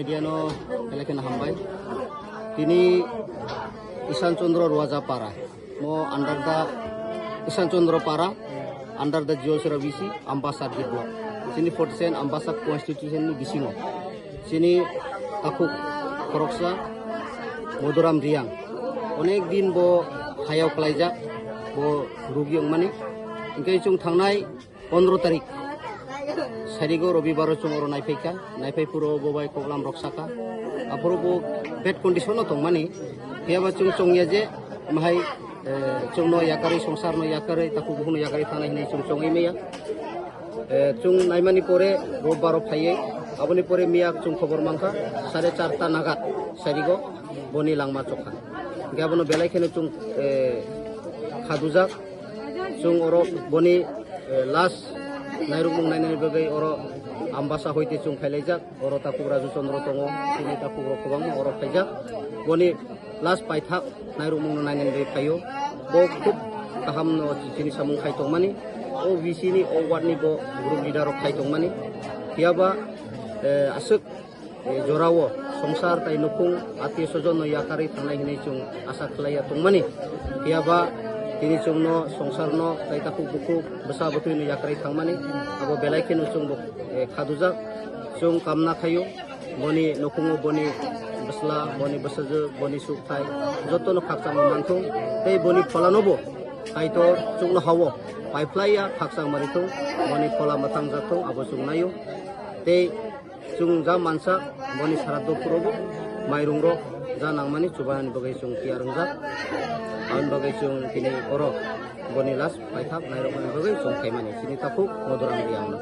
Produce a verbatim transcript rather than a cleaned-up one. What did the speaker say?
Iyano belai kheno hambai. Tini Ishan Chandra Ruaja Para. Mo under the Ishan Chandra Para, under the Jiyosora V C, Ambasa D block. Chini forty-seven Ambasa constitution ni bisingo. Chini takhuk khoroksa Madhuram Riyang. Onek din bo hayao klaijak, bo rugi wngmani. Hingke chwng thangnai pondro tarik, sarigo robibaro chwng oro naiphaikha, naiphai puro bo bai koklam rok saka. Aphuru bo bad condition no tongmani, phiyaba chwng chongya je, mahai, eh, chwngno yakarwi, songsarno yakarwi, takhuk bukhukno yakarwi thangnai hinwi chwng chongwi maya. Eh, chwng naimani pore robbaro phaiwi, aboni pore miya chwng khobor mankha, sare charta nagat sarigo boni langma chokha. Hingke abono belai kheno chwng, eh, khadujak. Chwng oro boni, eh, last nairukmung nainani bagwi oro Ambasa hoite chwng phailaijak. Oro takhuk Raju Chandra tongo, chini takhuk rok kwbangma oro phaijak. Boni last paithak nairukmung no nainani bagwi phaio. Bo khub kaham no chini samung khai tongmani. O V C ni, o ward ni bo group leader rok khai tongmani. Phiyaba, eh, aswk, eh, jorao songsar tai nukhung atio sojon no yakarwi thangnai hinwi chwng asa khlaiya tongmani. Phiyaba tini chwngno songsarno tai takhuk bukhuk bwsa bwtwino yakarwi thangmani abo belai kheno chwng bo, eh, khadujak. Chwng kamna khaio boni nukhungo boni bwsla, boni bwsajwk, boni sukthai jotono khakchangma manthung tei boni pholanobo Kaitor chwngno hao paiphlaiya khakchangma rithung, boni phola mwthang jakthung abo chwng naio. Tei chwng ja mansa boni saraddho phurobo mairungrok ja nangmani chubanani bagwi chwng tiyar wngjak. Aboni bagwi chwng tini oro boni last paithak nairokmani bagwi chwng phaimani chini takhuk Madhuram Riyangno.